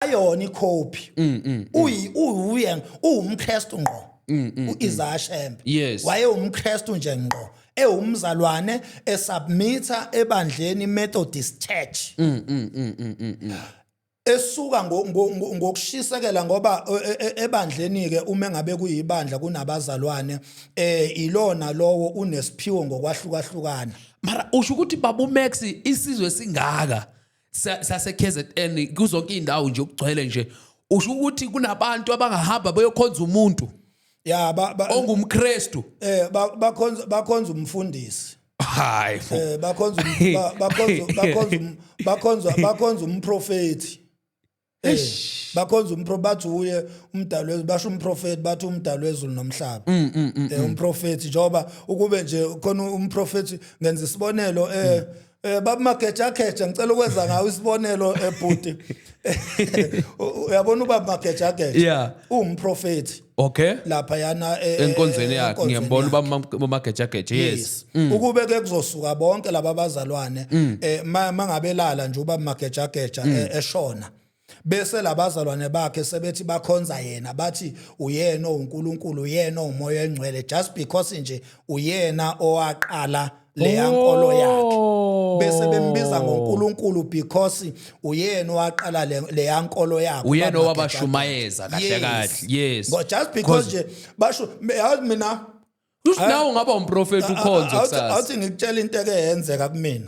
Ayona ikhophi uyi uye uwumKristu ngqo uIsaiah Shembe. Waye umKristu nje ngqo, ewumzalwane, esubmitha ebandleni Methodist Church, esuka ngokushisekela, ngoba ebandleni ke uma ngabe kuyibandla kunabazalwane, ilona lowo unesiphiwo ngokwahlukahlukana. Mara usho ukuthi, baba uMax, isizwe singaka sase KZN, kuzonke indawo nje ukugcwele nje, usho ukuthi kunabantu abangahamba beyokhonza umuntu ya ongumKristu? Bakhonza umfundisi. Hayi fo. Bakhonza bakhonza umprofeti. Bakhonza bathi uye umdali wezulu, basho umprofeti, bathi umdali wezulu nomhlaba. Umprofeti, njengoba ukube nje khona umprofeti, ngenza isibonelo, baba Mageja Geja, ngicela ukwenza ngawo isibonelo, ebhuti. Uyabona ubaba Mageja Geja uwumprofeti lapha yana enkonzweni yakhe. Enkonzweni Ngiyambona yakhe. ubaba Magejageja, yes. Ukube ke kuzosuka bonke laba bazalwane, mangabelala nje ubaba Magejageja eshona, bese labazalwane bakhe sebethi bakhonza yena, bathi uyena uNkulunkulu, uyena uMoya Engcwele, just because nje uyena owaqala leya nkolo yakhe, bese bembiza ngoNkulunkulu because uyena owaqala leya nkolo yakhe. Uyena ubaba owabashumayeza kahle. Yes. Kahle, yes. Just because nje basho, yazi mina Kusho nawe ungaba umprofeti ukhonze kusasa. Awuthi ngikutshela into eke yenzeka kumina.